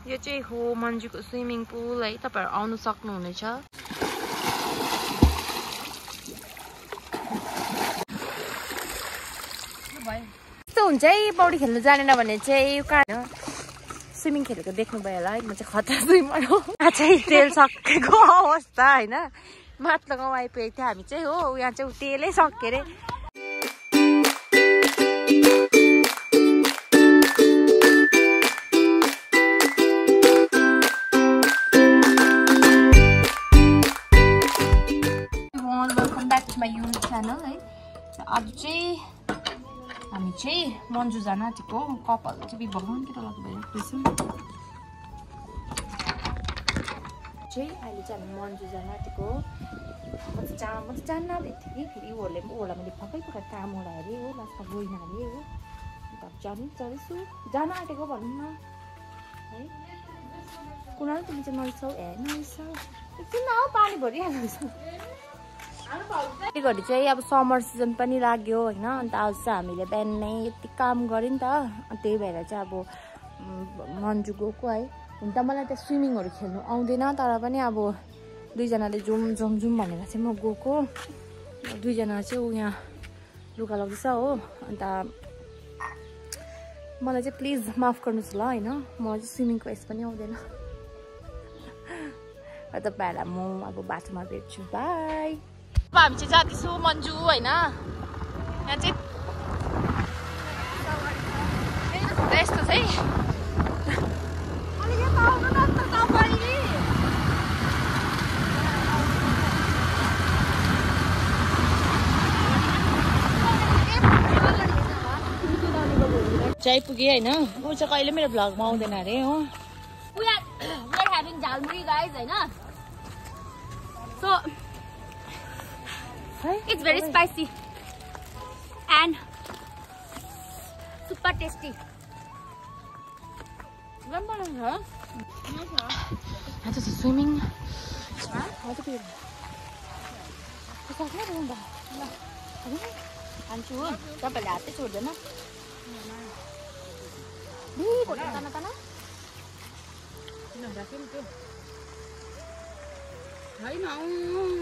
यो चाहिँ हो मन्जुको स्विमिङ पुल है, तपाईहरु आउन सक्नुहुनेछ। यस्तो हुन्छ है पौडी खेल्न जानेन भने चाहिँ यो कहाँ स्विमिङ खेलेको देख्नुभयो होला है, म चाहिँ खतरा स्विमर हो। चाहिँ तेल सकेको अवस्था हैन, माथि गाउँ आइपुगेको थियो हामी चाहिँ हो, यहाँ चाहिँ तेलै सक्यो रे। Welcome back to my YouTube channel है। आज चाहिँ हामी चाहिँ मन्जु जान आँटेको, कपाल चाहिँ भगवान के डरलाग्दो भइरहेको चाहिँ अहिले चाहिँ हामी मन्जु जान आँटेको। म चाहिँ जान्न आँटेको थिएँ कि फेरि ओला मैले फकै कुरा काम ओला अरे हो, लास्टमा गइन अरे हो, अन्त जाँदैछु जान आँटेको भनौँ न है। कुनाल तिमी चाहिँ नरिसाउ नरिसाउ एकछिन न पानी भरिहाल्छ। घरि चाहिँ अब समर सिजन पनि लाग्यो होइन, अन्त आज चाहिँ हामीले बिहान नै यति काम गऱ्यो नि त, त्यही भएर चाहिँ अब मन्जु गएको है। हुन त मलाई त स्विमिङहरू खेल्नु आउँदैन, तर पनि अब दुईजनाले जाउँ भनेर चाहिँ म गएको। दुईजना चाहिँ ऊ यहाँ लुगा लाउँदैछ हो, अन्त मलाई चाहिँ प्लिज माफ गर्नुहोस् ल होइन, मलाई चाहिँ स्विमिङको यस पनि आउँदैन। तपाईँहरूलाई म अब बाटोमा भेट्छु, बाई। अब हामी चाहिँ जाँदैछौँ मन्जु होइन, यहाँ चाहिँ यस्तो चाहिँ चाहिँ पुगेँ होइन। ऊ चाहिँ कहिले मेरो भ्लगमा आउँदैन अरे हो। झालमुरी गाइज होइन, so it's very spicy and super tasty. That's a swimming.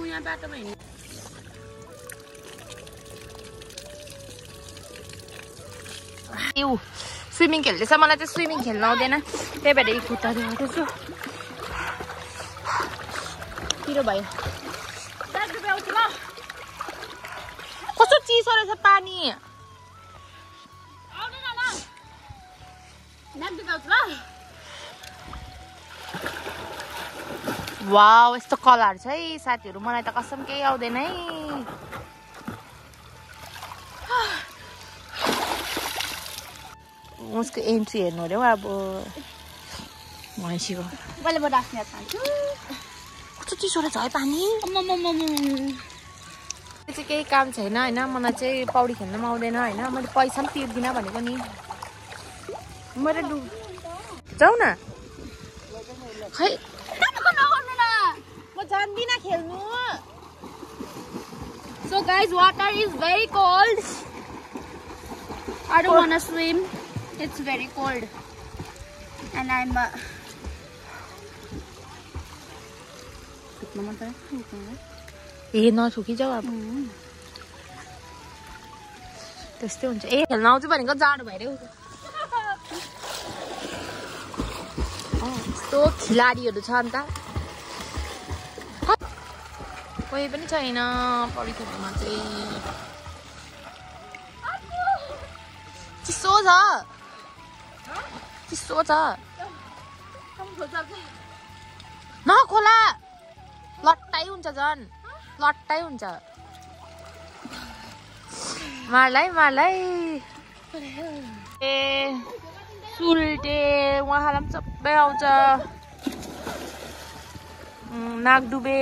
यहाँ बाटोमा हिँड्नु स्विमिङ खेल्दैछ, मलाई चाहिँ स्विमिङ खेल्न आउँदैन, त्यही भएर यी खुट्टा देखाउँदैछु। पिरो भयो, कस्तो चिसो रहेछ पानी। वाउ यस्तो कलर छ है साथीहरू, मलाई त कसम केही आउँदैन है। उसको एन्ट्री हेर्नु अरे अब भैँसीको कस्तो चिसो रहेछ है पानी। चाहिँ केही काम छैन होइन, मलाई चाहिँ पौडी खेल्न पनि आउँदैन होइन, मैले पैसा पनि तिर्दिनँ भनेको नि। मैले जाऊ न खै, म जान्दिनँ खेल्नु। So guys, water is very cold. I don't want to swim. It's very cold, and I'm नसुकी जाऊ अब त्यस्तै हुन्छ। खेल्न आउँछु भनेको जाडो भइरह्यो। यस्तो खिलाडीहरू छ अन्त कोही पनि छैन पौडी खेल्नुमा चाहिँ। चिसो छ चिसो छ, नखोला लट्टाइ हुन्छ, झन् लट्टाइ हुन्छ। मार्लाई ए सुल्टे उहाँलाई पनि सबै आउँछ, नागडुबे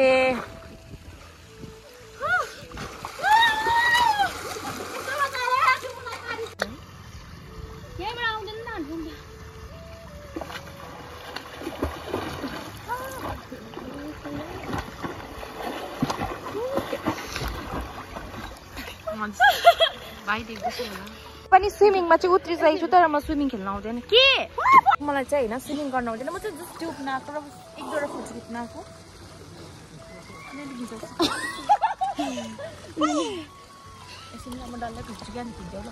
पनि स्विमिङमा चाहिँ उत्रिसकेको छु, तर म स्विमिङ खेल्न आउँदैन के। मलाई चाहिँ होइन स्विमिङ गर्न आउँदैन, म चाहिँ जस्ट डुब्न आएको र एक दुईवटा फोटो खिच्न आएको। एकछिन म डल्लै खिच्छु क्या खिच्दै ल।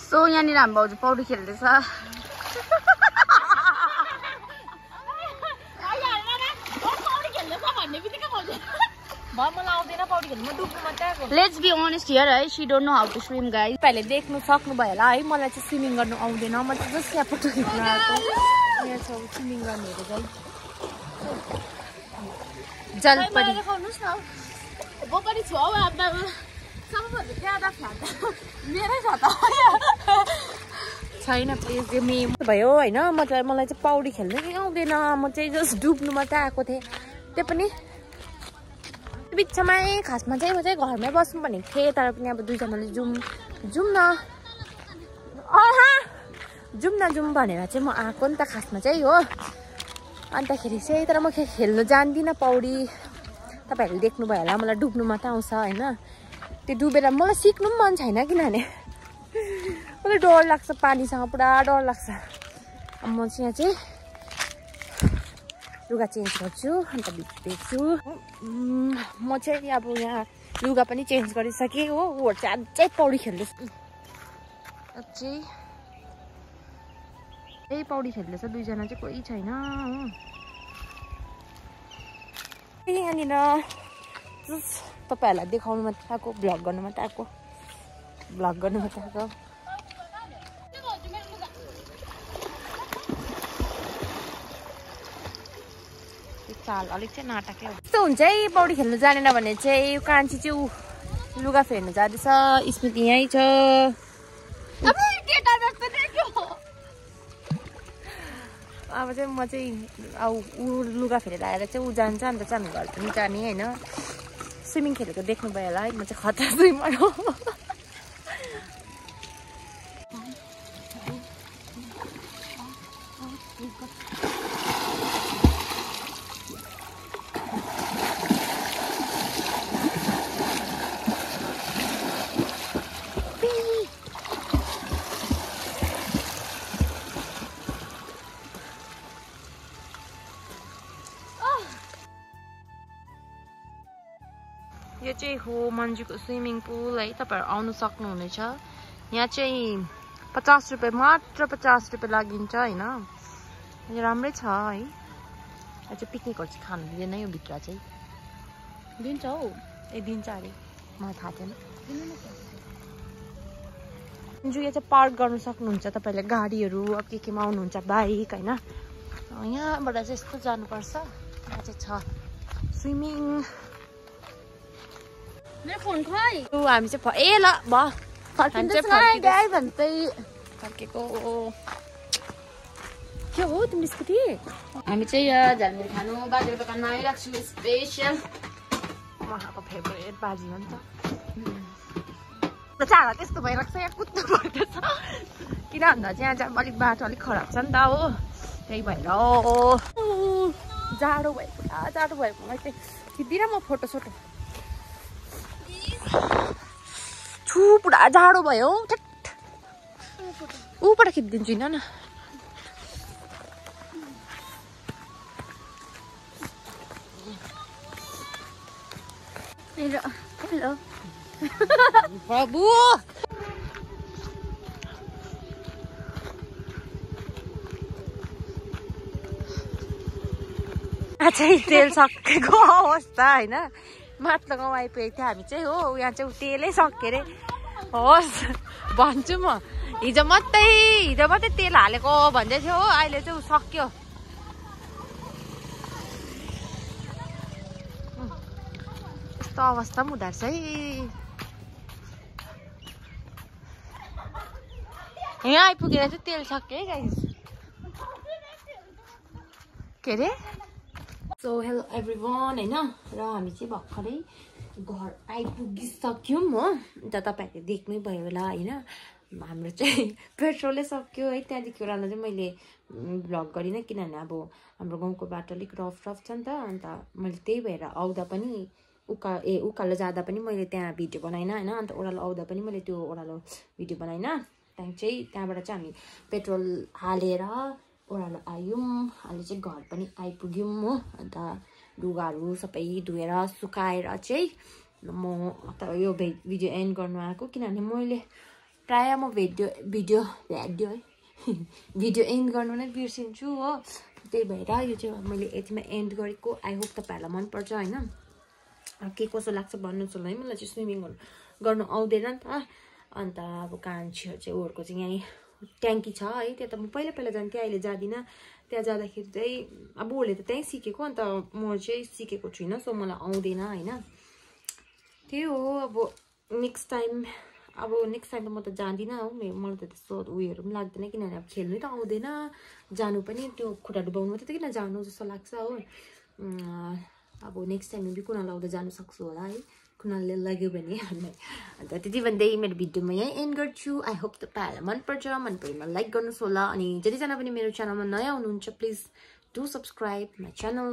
सो यहाँनिर हाम्रो भाउजू पौडी खेल्दैछ। Let's be honest here, है, she don't know how to swim, guys. पहिले देख्नु सक्नुभयो होला है, मलाई चाहिँ स्विमिङ गर्नु आउँदैन, म चाहिँ जस्ट यहाँ फोटो खिच्न आएको। यहाँ छ स्विमिङ गर्नेहरू चाहिँ जलपरी देखाउनुस् न। म पनि छु हौ आफ्ना सबैभन्दा ज्यादा फ्ल्याट मेरै छ त छैन प्लिज यो मेम भयो होइन। मलाई चाहिँ पौडी खेल्नै आउँदैन, म चाहिँ जस्ट डुब्नु मात्रै आएको थिएँ। त्यो पनि बिचमै खासमा चाहिँ म चाहिँ घरमै बस्नु भनेको थिएँ, तर पनि अब दुईजनाले जाउँ न भनेर चाहिँ म आएको नि त खासमा चाहिँ हो। अन्तखेरि चाहिँ तर म खेल्नु जान्दिनँ पौडी, तपाईँहरूले देख्नुभयो होला, मलाई डुब्नु मात्रै आउँछ होइन। त्यो डुबेर मलाई सिक्नु पनि मन छैन, किनभने मलाई डर लाग्छ, पानीसँग पुरा डर लाग्छ। अब म चाहिँ यहाँ चाहिँ लुगा चेन्ज गर्छु अन्त भिज्छु। म चाहिँ अब यहाँ लुगा पनि चेन्ज गरिसकेँ हो। उहरू चाहिँ अझै पौडी खेल्दैछ, अझै पौडी खेल्दैछ दुईजना चाहिँ, कोही छैन हो। यहाँनिर तपाईँहरूलाई देखाउनु मात्रै आएको, भ्लग गर्नु मात्रै आएको। चाल अलिक चाहिँ नाटकै हो। यस्तो हुन्छ है पौडी खेल्नु जानेन भने चाहिँ। कान्छी चाहिँ लुगा फेर्नु जाँदैछ, स्मृति यहीँ छ। अब चाहिँ म चाहिँ अब ऊ लुगा फेरेर आएर चाहिँ ऊ जान्छ, अन्त चाहिँ हामी घर पनि जाने होइन। स्विमिङ खेलेको देख्नुभयो होला है, म चाहिँ खतरा स्विमर हो। यो चाहिँ हो मन्जुको स्विमिङ पुल है, तपाईँहरू आउनु सक्नुहुनेछ। यहाँ चाहिँ 50 रुपियाँ, मात्र 50 रुपियाँ लागिन्छ होइन। यो राम्रै छ है। यहाँ चाहिँ पिकनिकहरू चाहिँ खानु दिँदैन यो भित्र चाहिँ। दिन्छ हौ, दिन्छ अरे, मलाई थाहा थिएन। मन्जु यहाँ चाहिँ पार्क गर्नु सक्नुहुन्छ तपाईँहरूले गाडीहरू, अब केमा आउनुहुन्छ, बाइक होइन। यहाँबाट चाहिँ यस्तो जानुपर्छ। यहाँ चाहिँ छ स्विमिङ। मेरो फोन खै हामी चाहिँ ए ल फर्केको के हो तिम्रो स्कुटी। हामी चाहिँ यहाँ झालमुरी खानु बाजेको दोकानमा आइरहेको छु, स्पेसल उहाँको फेभरेट बाजी हो नि त। चाडा त्यस्तो भइरहेको छ, यहाँ कुद्नु पर्दैछ किन भन्दा चाहिँ यहाँ चाहिँ अलिक बाटो अलिक खराब छ नि त हो, त्यही भएर जाडो भयो, पुरा जाडो भयो। मलाई चाहिँ खिच्दिनँ म फोटोसोटो, पुरा जाडो भयो। ऊबाट खिचिदिन्छु न। हेलो बाबु चाहिँ तेल सकेको अवस्था होइन। माथिल्लो गाउँ आइपुगेको थियो हामी चाहिँ हो। यहाँ चाहिँ तेलै सक्यो अरे। होस् भन्छु म, हिजो मात्रै तेल हालेको भन्दै थियो हो, अहिले चाहिँ सक्यो। यस्तो अवस्था पनि हुँदो रहेछ है। यहाँ आइपुगेर चाहिँ तेल सक्यो है गाइस। के अरे सो हेलो एभ्रिवान होइन। र हामी चाहिँ भर्खरै घर आइपुगिसक्यौँ हो। अन्त तपाईँहरूले देख्नै भयो होला होइन, हाम्रो चाहिँ पेट्रोलै सक्यो है। त्यहाँदेखि ओह्रालो चाहिँ मैले भ्लग गरिनँ, किनभने अब हाम्रो गाउँको बाटो अलिक रफ छ नि त। अन्त मैले त्यही भएर आउँदा पनि उकालो जाँदा पनि मैले त्यहाँ भिडियो बनाइन हैन अन्त ओह्रालो आउँदा पनि मैले त्यो ओह्रालो भिडियो बनाइन त्यहाँबाट चाहिँ हामी पेट्रोल हालेर ओह्रालो आयौँ अहिले चाहिँ घर पनि आइपुग्यौँ हो अन्त लुगाहरू सबै धोएर सुकाएर चाहिँ म यो भिडियो एन्ड गर्नु आएको किनभने मैले प्राय म भिडियो एन्ड गर्नु नै बिर्सिन्छु हो त्यही भएर यो चाहिँ मैले यतिमा एन्ड गरेको आई होप तपाईहरुलाई मन पर्छ हैन के कसो लाग्छ भन्नुस् होला है मलाई चाहिँ स्विमिङ गर्नु आउँदैन नि त अन्त अब कान्छीहरु चाहिँ ओरको चाहिँ यही ट्याङ्की छ है त्यो त म पहिला जान्थे अहिले जादिन त्यहाँ जाँदाखेरि चाहिँ अब ओले त त्यही सिकेको अन्त म चाहिँ सिकेको छुइनँ सो मलाई आउँदैन हैन त्यही हो अब नेक्स्ट टाइम त म त जान्दिन हो मलाई त त्यस्तो उयोहरु पनि लाग्दैन किनभने अब खेल्नु त आउँदैन जानु पनि त्यो खुट्टा डुबाउनु मात्रै त किन जानु जस्तो लाग्छ हो अब नेक्स्ट टाइम पनि कुनाल आउँदा जानु सक्छु होला है कुनालले लाग्यो भने अन्त त्यति भन्दै मेरो भिडियो म यही एन्ड गर्छु आई होप तपाईहरुलाई मन परेमा लाइक गर्नुस् होला अनि जतिजना पनि मेरो च्यानलमा नयाँ हुनुहुन्छ please do subscribe my channel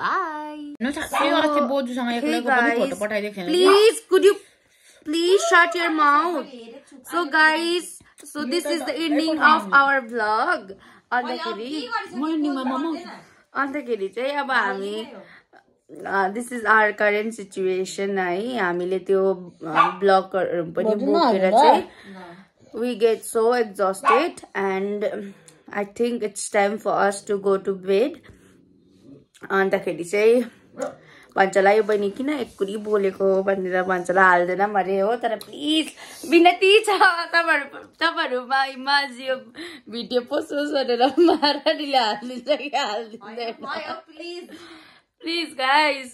bye please could you please shut your mouth so guys so this is the ending of our vlog अन्तखेरि चाहिँ अब हामी this is our current situation है हामीले त्यो ब्लगहरु पनि बोकेर चाहिँ we get so exhausted and I think it's time for us to go to bed अन्तखेरि चाहिँ भन्छला यो बहिनी किन एककुरी बोलेको भनेर भन्छला हाल्दैन मरे हो तर प्लिज बिनती छ तपाईहरुमा इमाज यो भिडियो पोस्ट गरेर मारानीले हाल्दिन्छ कि हाल्दिदैन प्लिज गाइस